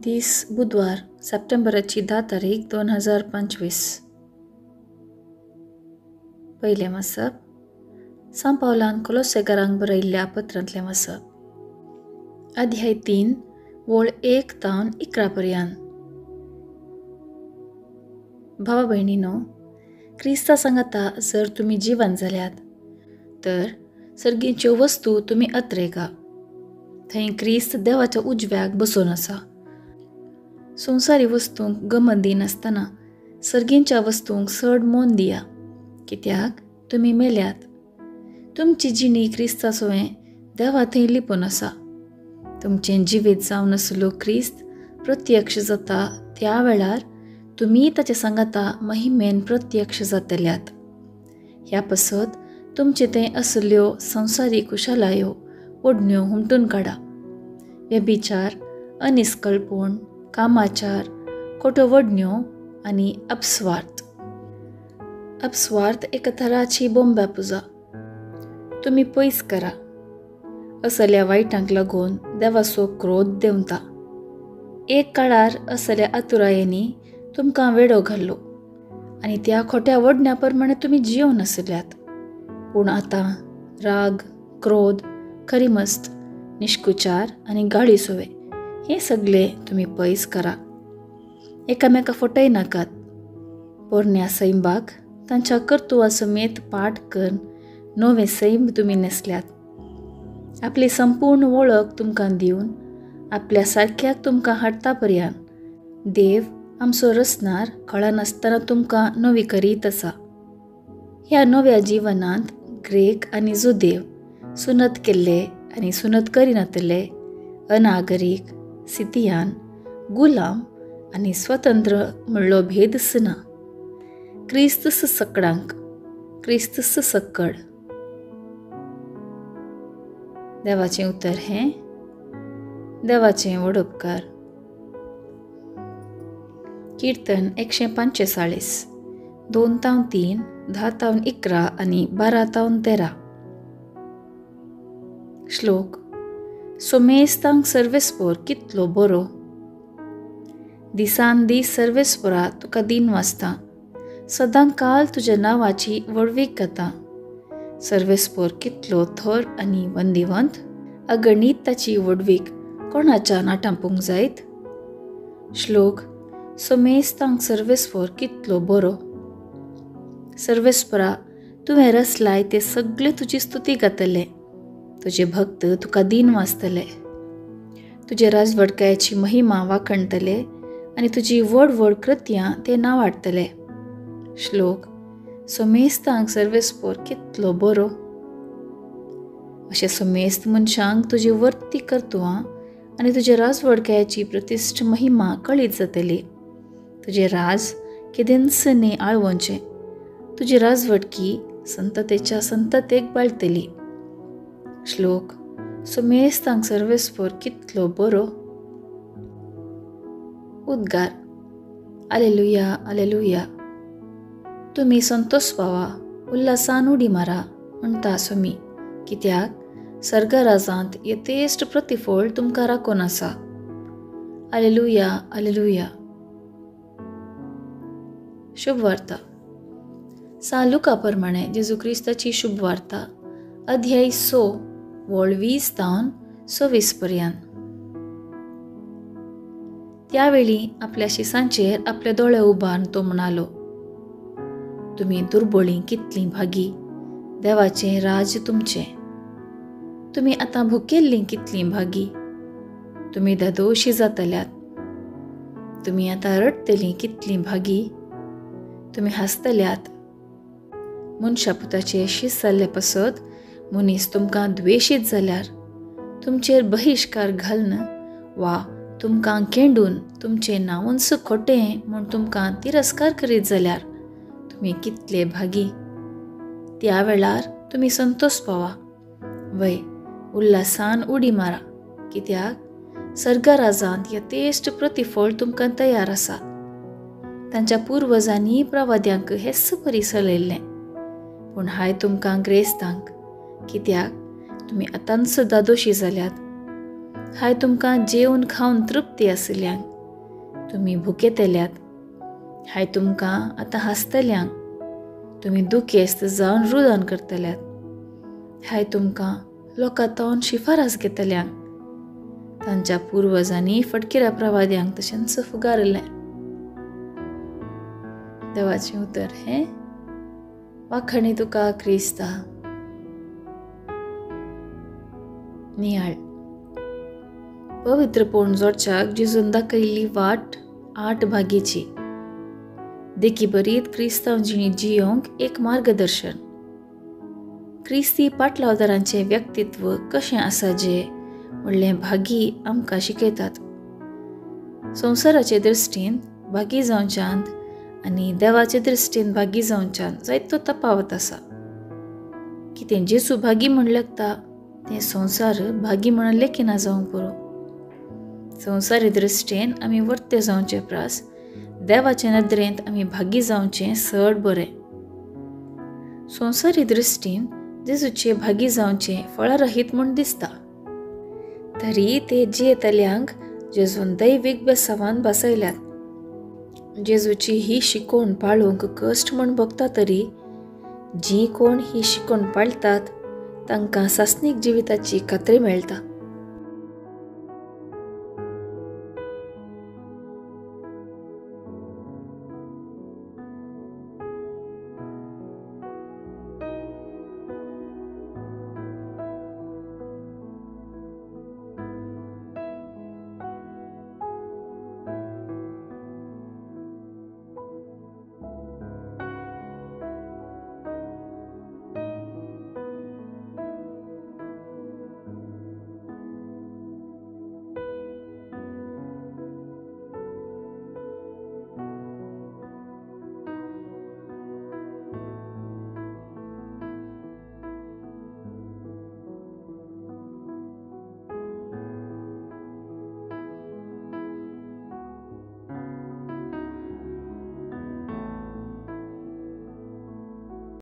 दीस बुधवार सप्टेंबराची 10 तारीख 2025. पयलें वाचप सांव पावलान कोलोसेकारांक बरयल्ल्या पत्रांतलें वाचप. अध्याय 3 वळ 1 तावन 11 पर्यंत. भावा भयणीनो, क्रिस्ता सांगाता जर तुमी जिवन जाल्यात तर सर्गीच्यो वस्तू तुमी अत्रेगा. थंय क्रिस्त देवाच्या उजव्याक बसून आसा. संवसारी वस्तूंक गमन दिनासतना सर्गींच्या वस्तूंक चड मोन दिया, कित्याक तुमी मेल्यात. तुमची जिणी क्रिस्ता सोवें देवा थंय लिपून आसा. तुमचें जिवीत जावन आसलो क्रिस्त प्रत्यक्ष जाता त्या वेळार तुमी ताचे सांगाता महिमेन प्रत्यक्ष जातल्यात. ह्या पासत तुमचे थंय आसल्यो संवसारी कुशलायो ओडण्यो हुमटून काडा. व्यभिचार, अनिस्कळपण, कामाचार, खोट्यो वडण्यो आनी अपस्वार्थ. अपस्वार्थ एका थराची बोंब्या पुजा तुमी पयस करा. असल्या वायटांक लागून देवाचो क्रोध देंवता. एक काळार असल्या आतुरायांनी तुमकां वेडो घाल्लो आनी त्या खोट्या वडण्या प्रमाणे तुमी जियोवन आसल्यात. पूण आतां राग, क्रोध, खरीमस्त, निश्कुचार आनी गाळी सोवे हे सगळे तुमी पयस करा. एकामेका फटय नाकात. पोरण्या सैंबाक तांच्या कर्तुवा समेत पाठ करून नवें सैम तुमी न्हेसल्यात. आपली संपूर्ण वळख तुमकां दिवन आपल्या सारक्याक तुमकां हाडटा पर्यंत देव आमचो रचणार कळनासतना तुमकां नवी करीत आसा. ह्या नव्या जिवनांत ग्रेक आनी जुदेव, सुनत केल्ले आनी सुनत करिनातले, अनागरीक, सितियान, गुलाम आनी स्वतंत्र म्हणलो भेद ना. क्रिस्त सकडांक, क्रिस्त सक्कड. देवाचें उतर हें देवाचें वडोपकार. कीर्तन 145, 2 तावन 3, 10 तावन 11 आनी 12 तावन 13. श्लोक. सोमेस्तांक सर्वेस्पोर कितलो बरो. दिसान दीस सर्वेस्पोरा तुका दिन वाचता. सदां काल तुज्या नांवाची व्हडवीक गाता. सर्वेस्पोर कितलो थर आनी वंदिवंत, अगणीत ताची व्हडवीक कोणाच्या नाटांपूंक जायत. श्लोक. सोमेस्तांक सर्वेस्पोर कितलो बरो. सर्वेस्पोरा तुवें रचलाय ते सगळे तुजी स्तुती गातले. तुजे भक्त तुका दिन वाचतले. तुजे राजवडकायाची महिमा वाखणतले आनी तुजी व्हड व्हड कृत्यां ते नांवाडटले. श्लोक. सोमेस्तांक सर्वेस्पोर कितलो बरो. अशें सोमेस्त मनशांक तुजी वर्ती कर्तुवां आनी तुजे राजवडकायाची प्रतिश्ठ महिमा कळीत जातली. तुजें राज केदेंच न्ही आळवोचें. तुजी राजवटकी संततेच्या संततेक बाळतली. श्लोक. सोमेस्तांक सर्वेस्पोर कितलो बरो. उद्गार. आलेलुया, आलेलुया. तुमी संतोष पावा, उल्हासान उडी मारा म्हणटा सोमी, कित्याक सर्गराजांत यथेश्ट प्रतिफळ तुमकां राखून आसा. आलेलुया, आलेलुया. शुभवार्ता. सांव लुका प्रमाणे जेजू क्रिस्ताची शुभवार्ता, अध्याय 6 वळ 20 तावन 26 पर्यंत. त्यावेळी आपल्या शिसांचेर आपले दोळे उबारून तो म्हणालो, तुमी दुर्बळीं कितलीं भागी, देवाचें राज्य तुमचें. तुमी आतां भुकेल्लीं कितलीं भागी, तुमी धादोशी जातल्यात. तुमी आतां रडटलीं कितलीं भागी, तुमी हांसतल्यात. मनशा पुताचे शीस जाल्ले पासत मनीस तुमकां द्वेशीत जाल्यार तुमचेर बहिश्कार घालून वा तुमकां केंडून तुमचें नांवूच खोटें म्हूण तुमकां तिरस्कार करीत जाल्यार तुमी कितले भागी. त्या वेळार तुमी संतोष पावा, वय उल्हासान उडी मारा, कित्याक सर्गराजांत यथेश्ट प्रतिफळ तुमकां तयार आसा. तांच्या पुर्वजांनी प्रवाद्यांक हेच परी चलयल्लें. पूण हाय तुमकां ग्रेस्तांक, कित्याक तुमी आतांच दादोशी जाल्यात. हाय तुमकां जेवन खावन तृप्ती आशिल्ल्यांक, तुमी भुकेतल्यात. हाय तुमकां आतां हांसतल्यांक, तुमी दुखेस्त जावन रुदन करतल्यात. हाय तुमकां लोकां तावन शिफारस घेतल्यांक, तांच्या पुर्वजांनी फटकिऱ्या प्रवाद्यांक तशेंच फुगारलें. देवाचें उतर हें. वाखणी तुका क्रिस्ता. नियाळ. पवित्रपण जोडच्याक जेजून दाखयल्ली वाट 8 भागीची. देखी बरीत क्रिस्तांव जिणी जियोंक एक मार्गदर्शन. क्रिस्ती पाटलावदारांचें व्यक्तित्व कशें आसा जे म्हणलें भागी आमकां शिकयतात. संवसाराचे दृश्टीन भागी जावच्यांत आनी देवाचे दृश्टीन भागी जावच्यांत जायतो तफावत आसा. कितें जेजू भागी म्हण लागता तें संवसार भागी म्हणून लेखिना जावंक पुरो. संवसारी दृश्टीन आमी वर्ते जावचे प्रास देवाचे नदरेंत आमी भागी जावचें चड बरें. संवसारी दृश्टीन जेजूचे भागी जावचें फळारहीत म्हूण दिसता, तरी ते जियेतल्यांक जेजून दैवीक बेसावान बसयल्यात. जेजूची ही शिकवण पाळूंक कश्ट म्हूण भोगता तरी जीं कोण ही शिकवण पाळटात तांकां सासणीक जिविताची खात्री मेळटा.